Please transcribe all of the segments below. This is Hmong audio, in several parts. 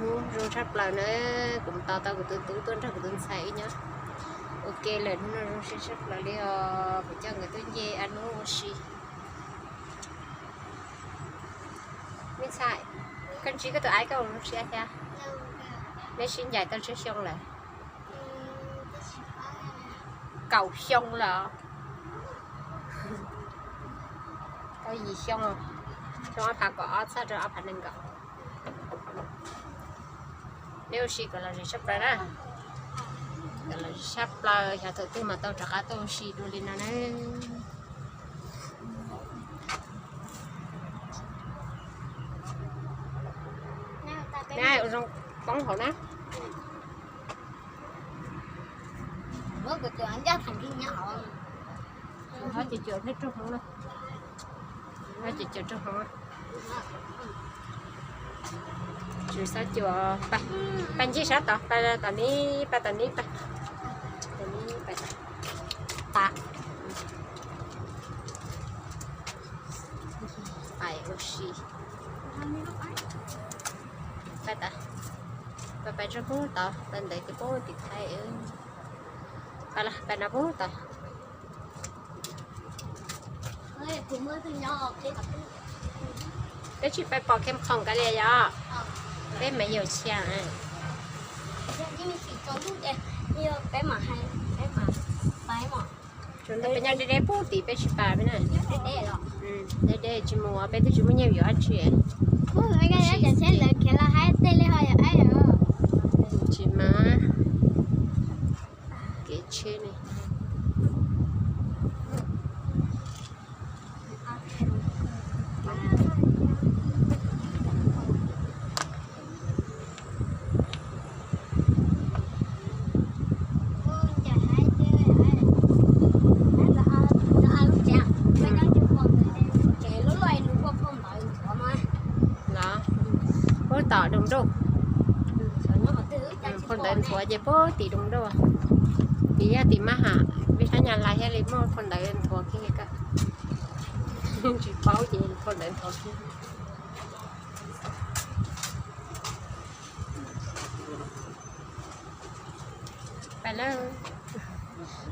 Hnub zoo tshaj plaws na, kuv tos tau kuv tus tub tuaj nrog kuv tus ntxhais wb nyob ua ke lawm, hnub no zoo siab tshaj plaws li os, kuv coj nkawd tuaj nce a nub ua si. Me ntxhais, koj ntsib koj tus aib koj zoo siab thiab? Neb sib ncaim tau tsawg xyoo lawm? Kaum xyoo lawm. Tau yim xyoo, xyoo ob phav kaum ob txog rau ob phav nees nkaum. Neb ua si kom lom zem tshaj plaws na. Kom lom zem tshaj plaws, xyov thaum twg mas tau rov qab tuaj ua si dua li no na. Neb ua zoo poob hauv na. Ho ces cuam peb rau hauv na. Ho ces cuam rau hauv. Tsis txhob cuam, pab ntsib sab tod, pab tom neb, pab tom neb, pab tom neb, pab tom, pab pais ua si. Pab tom, pab pais rau pub tod, pab ntawd ces pub tim Thaib. Pab los pab no pub tod. Peb tsis pais pom Khees Khoom kav liam yom? Peb mas yau cia. Peb nyob deb deb pub tim peb tsis pais peb na. Deb deb tsis mus peb twb tsis muaj nyiaj yuav dab tsi. Tsis mas kev tsheb ne. Los, pub tom Doos Nrauj. Phau ntawv nthuav ces pub tim Doos Nrauj. Tim yog tim Mab Ham, peb sab Nyab Laj thiaj li muaj phau ntawv nthuav kiag li koj. Tsis paub ces phau ntawv nthuav kiag. Pais lawm.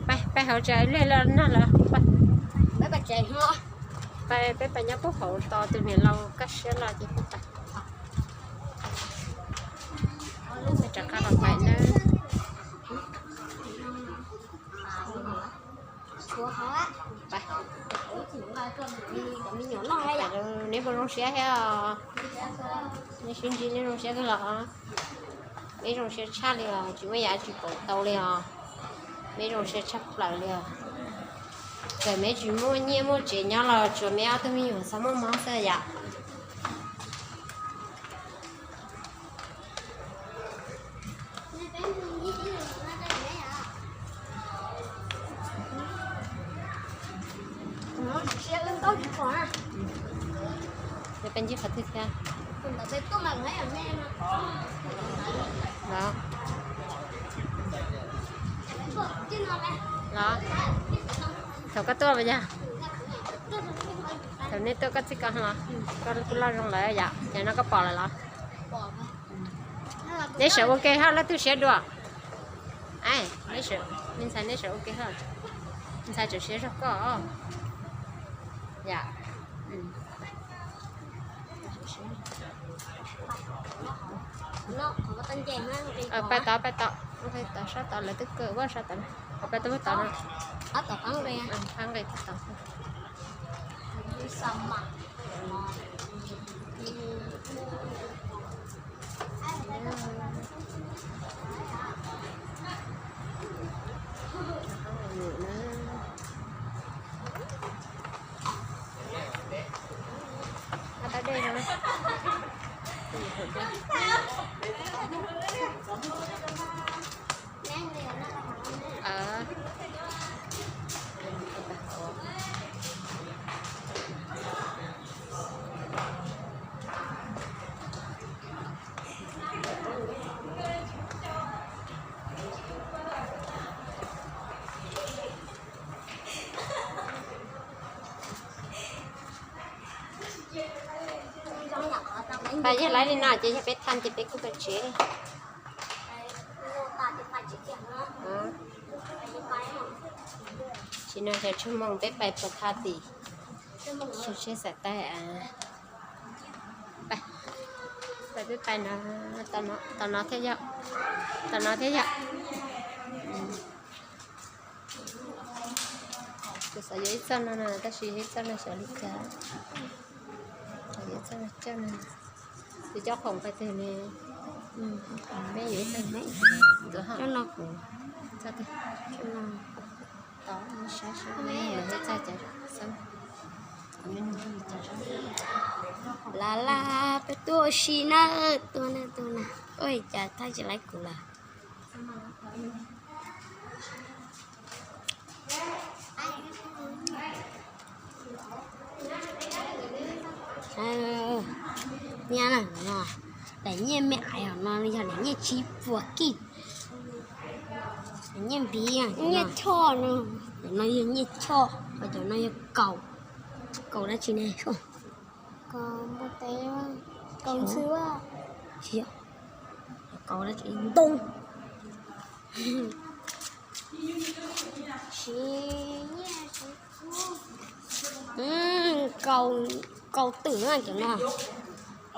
Pais, pais hauv tsev lej lawm no lawm. Pais, peb pais nyob pub hauv tos tus niam laus kaj siab los ces peb pais. Peb rov qab los pais na. Neb puas zoo siab thiab os? Neb sib ntsib neb zoo siab kawg los? Neb zoo siab tshaj li os, tsis muaj yam tsis pom tau li os. Neb zoo siab tshaj plaws li os. Txawm neb tsis muaj nyiaj muaj tsev nyob los tsuas neb ob tug me nyuam xav muaj mob xwb yom. Peb ntsib qhov twg thiab? Los, los, thaum koj tuaj los yog? Thaum nej tuaj koj txij ko los? Koj kuj loj zoo lawm yom, ces no koj pom lawm los? Neb sawv ua ke haj laj twb siab dua. Me ntxhais neb sawv ua ke haj. Ntxhais tseem siab zog koj. Yam. Pais tod, pais tod, sab tod lawv twb kawm ua sab tod. Pais tod, pais tod no. Pab nqe tod. Pais yog lawv li no ces yog peb tham ces peb kuj pais tsev. Tsis no xyov tshuav moo peb pais puas tha tim. Seb xav tais. Pais, peb pais no, tom no thiab yom. Tom no thiab yom. Kuv xav yuav ib txoj no na tab sis yuav ib txoj no xyov li cas. Xav yuav ib txoj no coj no. Kuv coj khoom pais twg ne? Meb yuav ib txoj, meb ib txoj no kuv, txoj twg? Tod, meb saib saib meb yuav ib txoj cas. Lam laj peb tuaj ua si na, tuaj na tuaj na. Ua cas thaij tsis laib kuv lawm. Nyiaj na, daim nyiaj me ais no yog daim nyiaj tsib puas kij. Daim nyiaj npiv, nyiaj choj no, no yog nyiaj choj, ho cov no yog kaus, kaus dab tsi ne? Kaus npua teb, kaus ntxhw, tsis yog, kaus dab tsi ntoo. Kaus, kaus twm na cov no,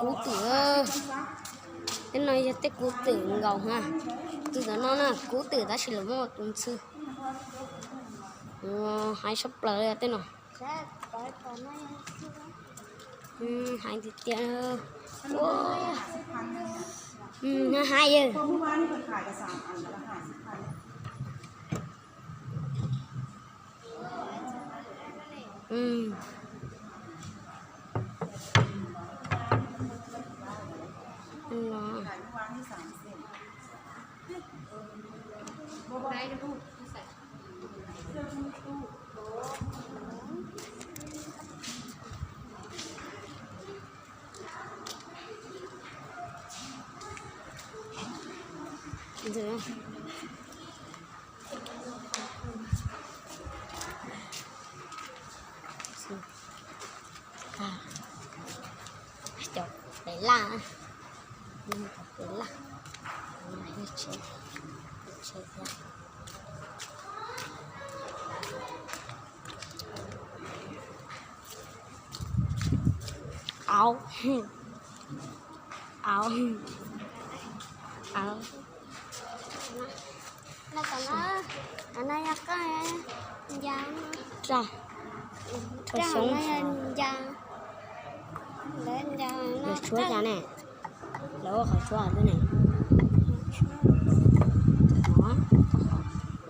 kub twm. Tej no yog tej kub twm nkaus na. Tus tom no na kub twm tab sis lawv muab ua tus ntxhw. Hais tshaj plaws li tej no. Hais tiag tiag. Hais yawg. Cov pem laj, pem laj, auv, auv, auv. Rau, rau xyoob, lawv tshuab cas ne, lawv ua qhov tshuab twg ne? No,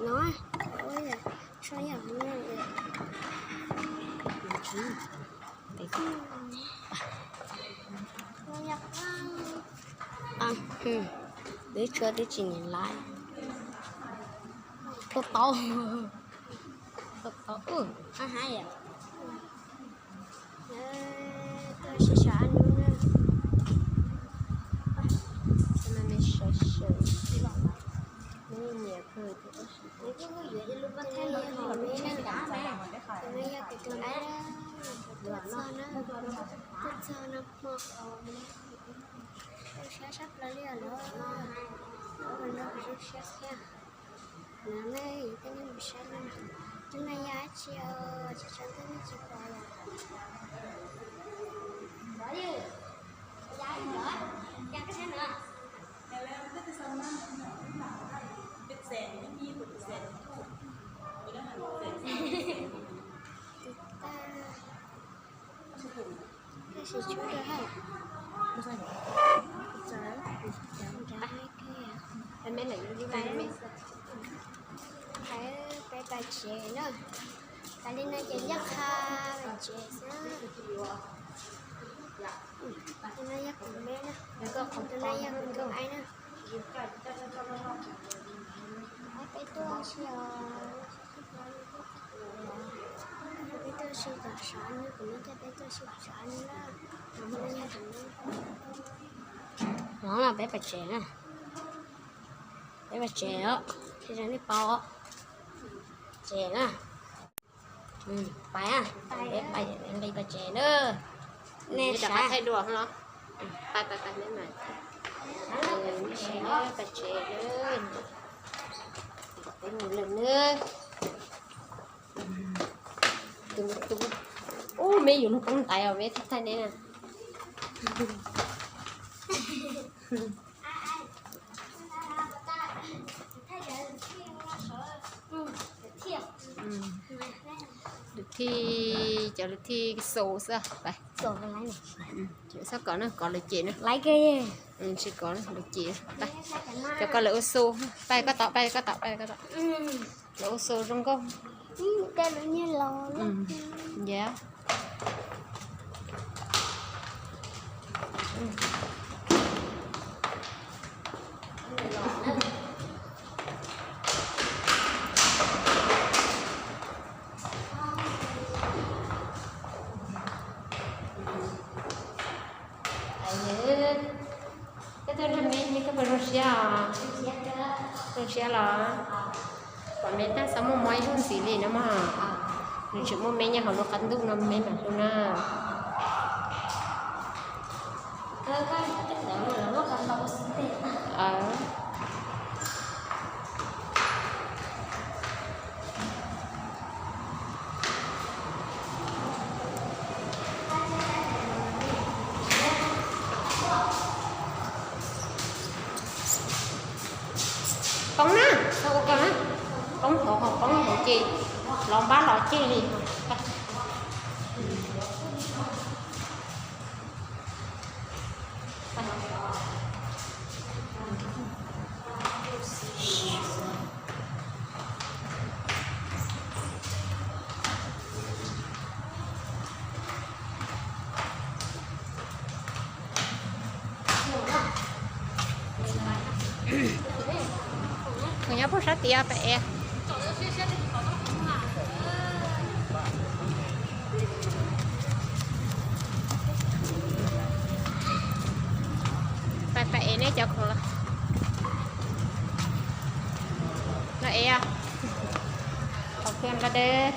no, tshuab yam no. Twb tshuab twb tsis nyiam lawm. Tuaj tau, tuaj tau, hab hab yom. Tuaj sib sab nub na. Tus no me sawv sawv, nws nyiam kawg. Tus no yog kuv tus aib na, kuv tuaj txog na, tuaj txog no hmo, zoo siab tshaj plaws li os lawm, zoo siab thiab. No ne, tej nej mus saib na, tus no yog dab tsi os, tsis tshua ntau nej tsis pom yom. Tus tag, tab sis tshuab dua hab. Peb pais tsev na, tas li no ces ncaj qha pais tsev xwb. Tus no yog kuv me na, tus no yog kuv tus aib na. Peb tuaj si os, peb tuaj si tom sab nub, kuv me coj peb tuaj si tom sab nub na. Tus no yog kuv me. No peb pais tsev na, peb pais tsev os, tsis zoo nej paub. Tsev na. Pais, peb pais, nqis pais tsev na. Nej sab thaij dua los? Pais pais pais, meb mas, meb sim na, pais tsev na, peb mus lawm na. Tus tus, ub, meb yuav luag poob ntaiv os, meb thiaj thaij neb na. Lwm thij, cov lwm thij xus xwb. Pais, txhob kov na, kov lawv cem na. Tsis kov lawv cem. Pais, cov ko lawv ua xus. Pais koj tom, pais koj tom, pais koj tom. Lawv ua xus zoo nkauj. Yog. Koj tuaj nrog meb, koj puas zoo siab os? Zoo siab los? Pom meb tag xav muaj mob ib zaug ntxiv li no mog. Nws tseem muaj meb nyob hauv lub qab ntuj no meb mam hlub na. Poob na, txhob ua ko na. Poob hauv, poob hauv ces los npab los ceg li. Kuv nyob puag sab tid pais es. Pais pais es nej cov khoom los. Los es, qhov kawg nqa deb.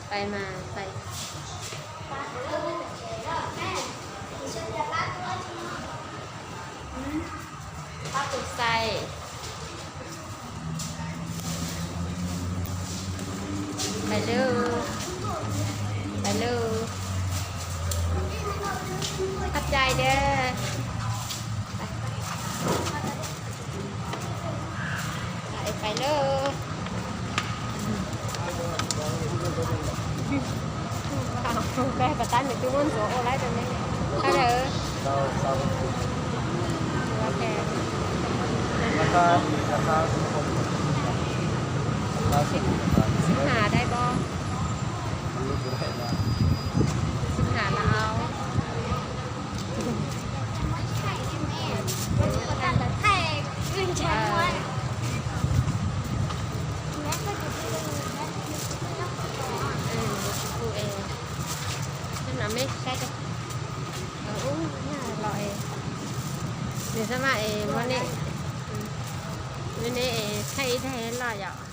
Pais mas pais. Pab tus xais. Pais lauj, pais lauj. Qab cai dab. Pais lauj. Pais pas tab nws twb muab ntxuav ua laib rau ne. Pais lawm. Xib hawm dai bo. Xib hawm lawm. Tsis pub es, no meb saib, ub, los es, nws xab maj es muab nej, muab nej es thaij ib daim loj yom.